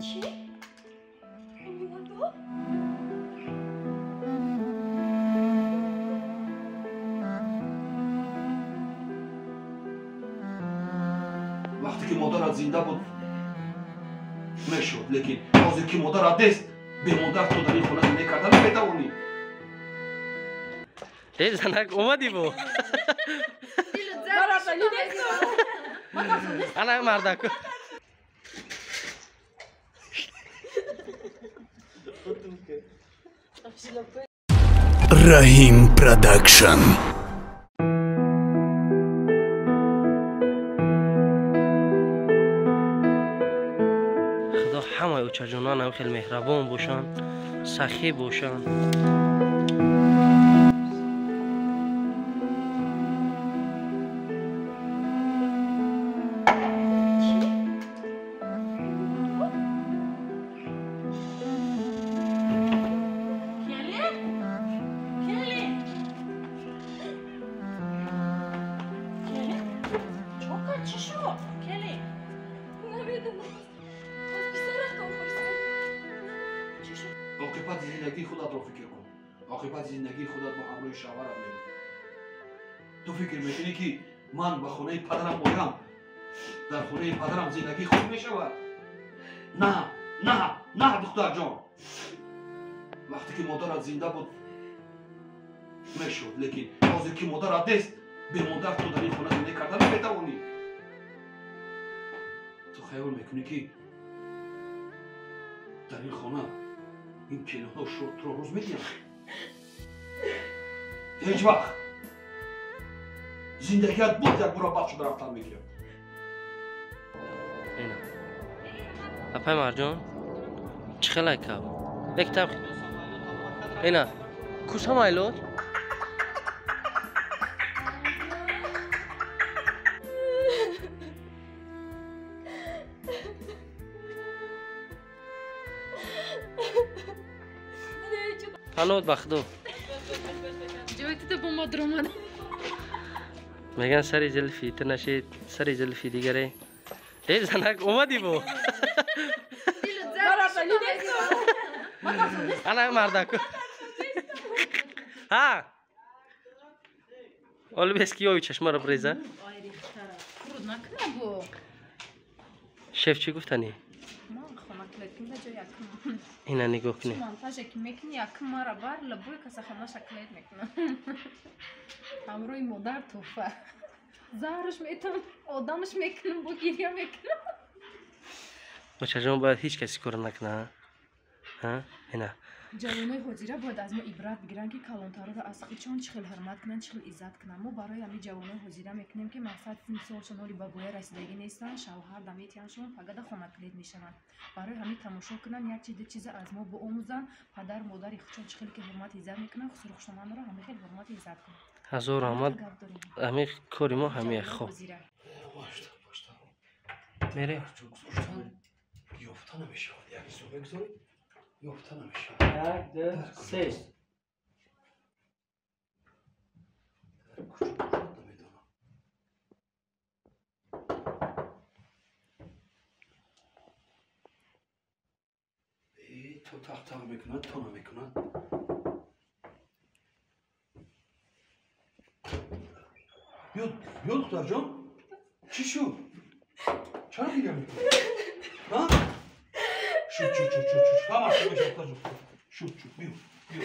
Чӣ? Ҳомиладор? Вақте ки модарат зинда буд мешуд, лекин ҳозир ки модарат нест, бемодар ту дар ин хона зиндагӣ карда наметавонӣ. Эй занак, омадӣ бо? Ана мардак. Раҳим Продакшн. Худо ҳамаи очаҷононам хеле меҳрабон бошанд, сахӣ бошанд. Оқибати зиндагии худатро фикр кун. Оқибати зиндагии худат бо ҳамроҳи шавҳарат мебуд. Ту фикр мекунӣ, ки ман ба хонаи падарам оям, дар хонаи падарам зиндагӣ хуб мешавад? На, на, на, духтарҷон. Вақте ки модарат зинда буд мешуд, лекин ҳозир ки модарат нест, бемодар ту дар ин хона зиндагӣ карда наметавонӣ. Ту хаёл мекунӣ, ки дар ин хона ин келинҳо туро рӯз медиҳанд? Ҳеҷ вақт. Зиндагият боз якбора бад шуда рафтан мегирад. Ина апай Марҷон, чӣ хелай каб? Ектам ина кусамайлот. Панод ба худо. Меган сари зилфи ту нашид, сари зилфи дигаре. Эй занак, омадӣ бо? Ана мардак. Ҳа, оли бес ки ови чашмаро бреза. Шеф чӣ гуфтанӣ? Ина нигоҳ кунед. Монтаже ки мекунӣ, якм мара бар лабои каса хонаша клет мекунам. Ҳамроҳи модар тӯҳфа. Заҳраш метам, одамаш мекунам, бо гиря мекунам. Очаҷон, бояд ҳеҷ каси кора накунад. Ҳа? Ина. Ҷавонои ҳозира бояд аз мо ибрат бигиранд, ки калонтароро аз худшон чӣ хел ҳурмат кунанд, чӣ хел иззат кунанд. Мо барои ҳамин ҷавонои ҳозира мекунем, ки мақсад мисолшон ҳоли ба боя расидагӣ нестанд, шавҳар даметиҳандшон, фагада хонаклет мешаванд. Барои ҳамин тамошо кунанд, як чи ду чиза аз мо биомӯзанд, падар модари худшон чӣ хел ки ҳурмат иззат мекунанд, хусурхушомандро ҳамин хел ҳурмат иззат кунанд. Ҳазор раҳмат. Ҳамин кори мо ҳамин хоб. Мере? Ёфта намешавад. Як ҳисоб бигзоред. Ёфта намешавад. Як, ду, се. Дар куҷо бошад, намедонам. То тақ-тақ мекунад, то намекунад. Биё, биё, духтарҷон. Чӣ шуд? Чаро гиря мекунӣ? Ҳа? Шуд, шуд, шуд, шуд, шуд. Ҳамаш шуд, духтарҷон. Шуд, шуд, биё, биё, биё.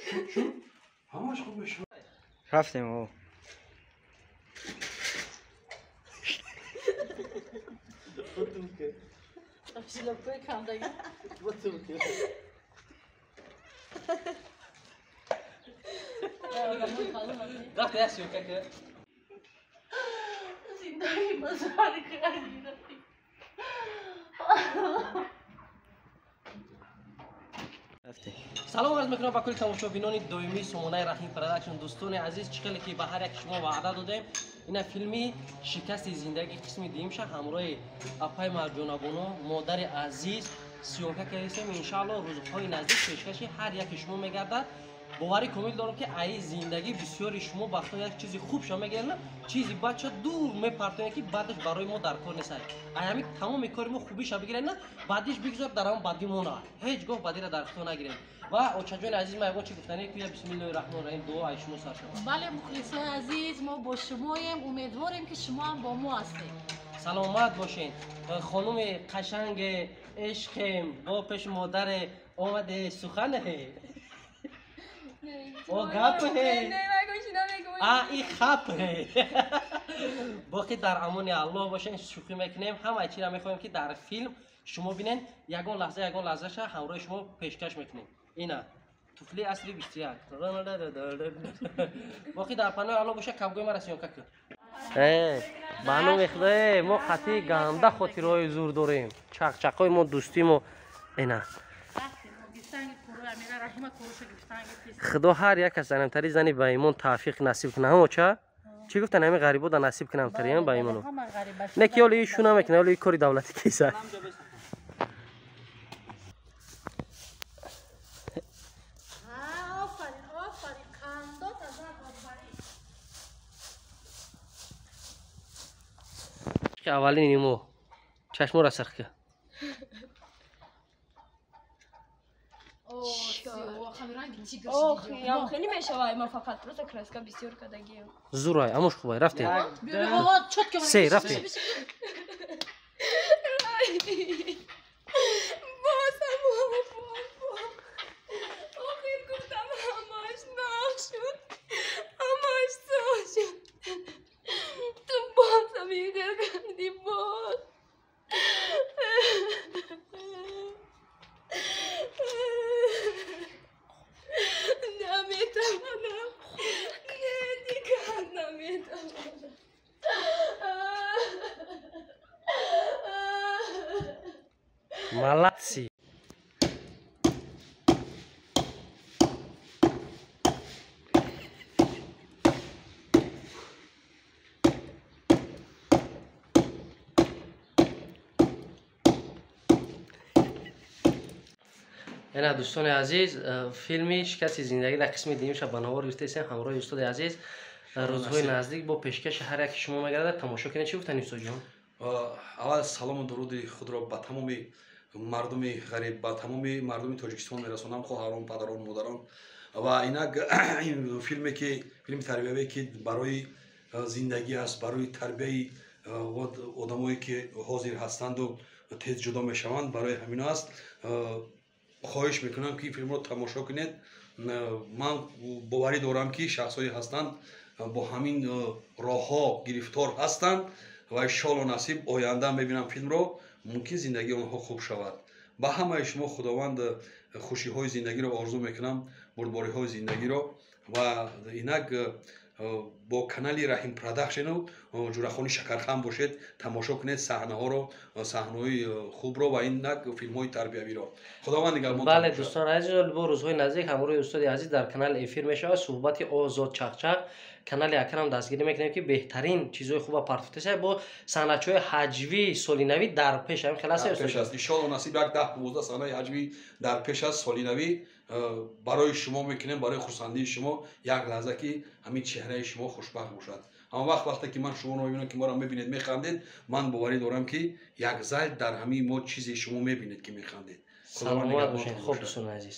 Шуд, шуд. Ҳамаш хуб мешавад. Рафтем, о. Салом арз мекунам ба кулли тамошобинони доимии сомонаи Раҳим Продакшн. Дӯстони азиз, чӣ хеле ки ба ҳар як шумо ваъда додем, ина филми шикасти зиндагӣ қисми дуюмша ҳамроҳи апай Марҷонабоно, модари азиз, съёмка кардем. Иншаалло рӯзҳои наздик пешкаши ҳар яки шумо мегардад. Боварӣ комил дорам ки ай зиндагӣ бисёри шумо вақто як чизи хубша мегиранд, чизи бадша дур мепартоянд ки баъдаш барои мо дар кор нест. Ай ҳамин тамоми кори мо хубиша бигиранд, бадиш бигзор дар ҳамон бадӣ мона. Ҳеҷ гоҳ бадиро дар хито нагирем. Ва очаҷони азиз, ма ягон чи гуфтане ки бисмиллоҳи раҳмони раҳим дуо ай шумо сар шавад. Бале, мухлисои азиз, мо бо шумоем, умедворем ки шумо ҳам бо мо ҳастед. Саломат бошед. Хонуми қашанг ишқем бо пеш модаре омаде сухане. О гап ҳе. А и хап ҳе. Боқӣ дар амони Аллоҳ бошед, шӯхӣ мекунем. Ҳамаи чиро мехоҳем ки дар филм шумо бинед, ягон лаҳза ягон лаҳзаша ҳамроҳи шумо пешкаш мекунем. Ина туфли асри 21. Боқӣ дар паноҳи Аллоҳ бошед, кабгои мара съёмка кун. Ба номи Худо, мо қатъи ганда хотираҳои зур дорем. Чақчақҳои мо, дӯстии мо. Ина Худо ҳар як аз занамтари зани ба имон тавфиқ насиб кунад. Ҳам оча? Чӣ гуфтан ҳамин ғарибода насиб кунам тариам ба имону? Не ки ҳоло шу намекунад, ҳоло кори давлатӣ киса. Аввалин мо чашморо сарх кун. Хеле мешавад, ма фақат просто краска бисёр кардагием. Зурай, амош хубай, рафтем. Се, рафтем. Охир гуфтам ҳамаш нақ шуд, ҳамаш соз шуд. Ту боз ҳамин хел кардӣ, боз. Наметавонам, не, дигар наметавонам. Молодцы. Ина дӯстони азиз, филми шикасти зиндагӣ дар қисми дуюмша ба навор гирифтаистем ҳамроҳи устоди азиз. Рӯзҳои наздик бо пешкаши ҳар яки шумо мегардад, тамошо кунед. Чӣ гуфтани устодҷон? Аввал салому дуруди худро ба тамоми мардуми ғариб, ба тамоми мардуми Тоҷикистон мерасонам, хоҳарон, падарон, модарон. Ва инак ин филме ки филми тарбиявие ки барои зиндагӣ аст, барои тарбияи одамое ки ҳозир ҳастанду тез ҷудо мешаванд, барои ҳамино аст. Хоҳиш мекунам ки филмро тамошо кунед. Ман боварӣ дорам ки шахсҳое ҳастанд бо ҳамин роҳҳо гирифтор ҳастанд ва иншоалло насиб оянда мебинам филмро, мумкин зиндагии онҳо хуб шавад. Ба ҳамаи шумо Худованд хушиҳои зиндагиро орзу мекунам, бурдбориҳои зиндагиро. Ва инак бо канали Раҳим Продакшену Ҷурахони Шакархан бошед, тамошо кунед саҳнаҳоро, саҳнаҳои хубро ва инак филмҳои тарбиявиро. Худованд нигаҳбон. Бале дӯстон азиз, бо рӯзҳои наздик ҳамроҳи устоди азиз дар канал эфир мешавад суҳбати озод чақчақ. Канали Акрам дастгирӣ мекунем ки беҳтарин чизҳои хуба партофташа бо саҳначаҳои ҳаҷвӣ солинавӣ дар пеш ҳамин хел аст. Пеш аст иншоалло насиб як 10-15 саҳнаи ҳаҷвӣ дар пеш аст солинавӣ барои шумо мекунем, барои хурсандии шумо, як лаҳза ки ҳамин чеҳраи шумо хушбахт бошад. Ҳамон вақт вақте ки ман шуморо мебинам, ки моро мебинед, механдед, ман боварӣ дорам ки як зал дар ҳамин мо чизе шумо мебинед ки механдед. Саломат бошед. Хуб дӯстони азиз.